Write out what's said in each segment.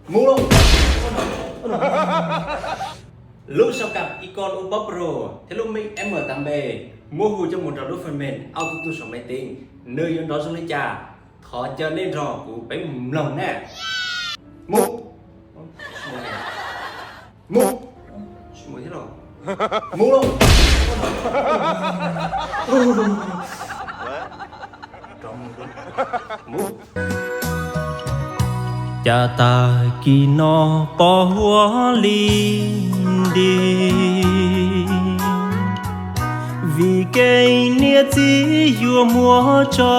Mus lauj. Lub sau kam icon ua pob pro thiab lub mic M tám B muab hu coj mus rau lub phần mềm auto tune saum máy tính, nws yuav nrov zoo li cas. Thov caw nej nrog kuv peb mus mloog na. Mus. Mus. Mus lauj. Cas tag kis no pos huab li nti, vim kev niam txiv yuav muab tso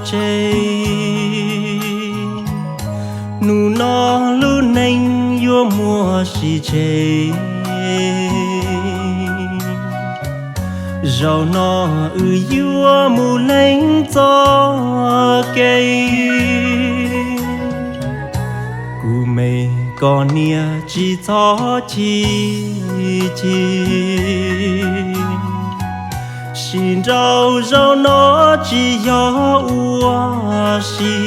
tseg. Hnub no lub neej yuav muaj sis tseg. Zaum no wb yuav mus leej txoj kev. Kuv me koj niam tsis txhob chim chim, sim nraus zaum no tsis yog ua si.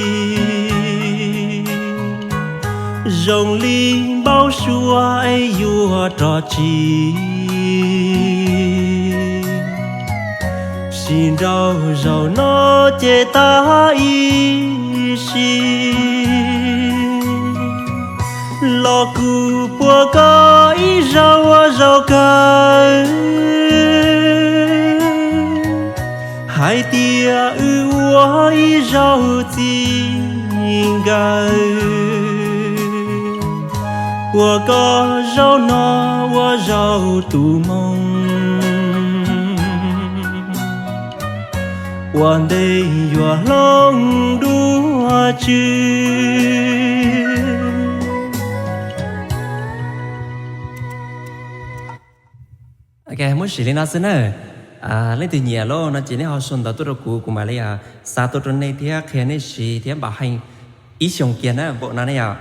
Zoo li npau suav es yuav rov tsis, sim nraus zaum no ces tag ib sim. Los kuv puas koj ib zaug ua zaum kawg, hais tias wb ua ib zaug txij nkawm. Puas koj zaum no ua zaum tus moo, ua ntej yuav hloov dua tswv. Ok, muab sim li no xwb na. Leej twg nyiam lawm no ces nej ho sau ntawv tuaj rau kuv, kuv mam li xa tuaj rau nej thiab qhia nej siv thiab npam heej ib xyoos kiag na npaum no ne yom.